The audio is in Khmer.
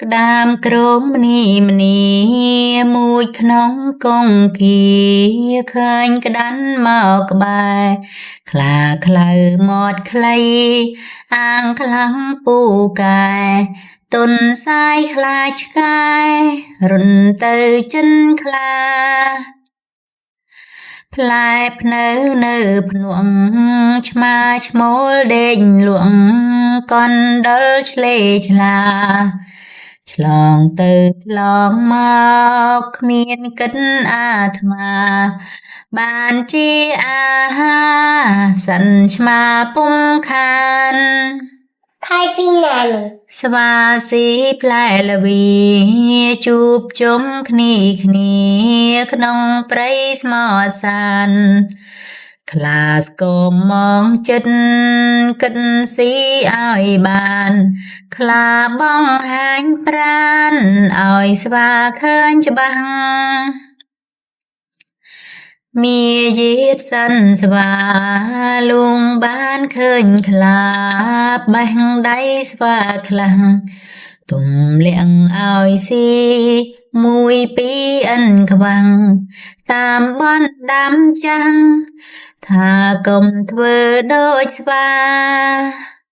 ក្តាមក្រមមនីមនីមួយក្នុងកងគីឃើញក្តាន់មកក្បែរខ្លាខ្លៅមាត់ខ្លីអាងខ្លាំងពូកែទុនសាយខ្លាឆ្កែរុនទៅចិនខ្លាផ្លែភ្នៅនៅភ្នំឆ្មាឈ្មោលដេកលក់កណ្ដុលឆ្លេឆ្លាឆ្លងទៅឆ្លងមកគ្មានគិតអាត្មាបានជាអាហារសិនឆ្មាពុំខាន ថៃពីណានេះ ស្វាស៊ីផ្លែល្វីជួបជុំគ្នាគ្នាក្នុងព្រៃស្មោសានខ្លាស្គមមងចិត្តគិតស៊ីឲ្យបានខ្លាបងហាញប្រានឲ្យស្វាឃើញច្បាស់មាយាទសិនស្វាលួងបានឃើញខ្លាបេះដៃស្វាខ្លាំងទុំលាក់ឲ្យស៊ីមួយពីរអិនខ្វាំងតាមបនដាំចាំងថាកុំធ្វើដូចស្វា។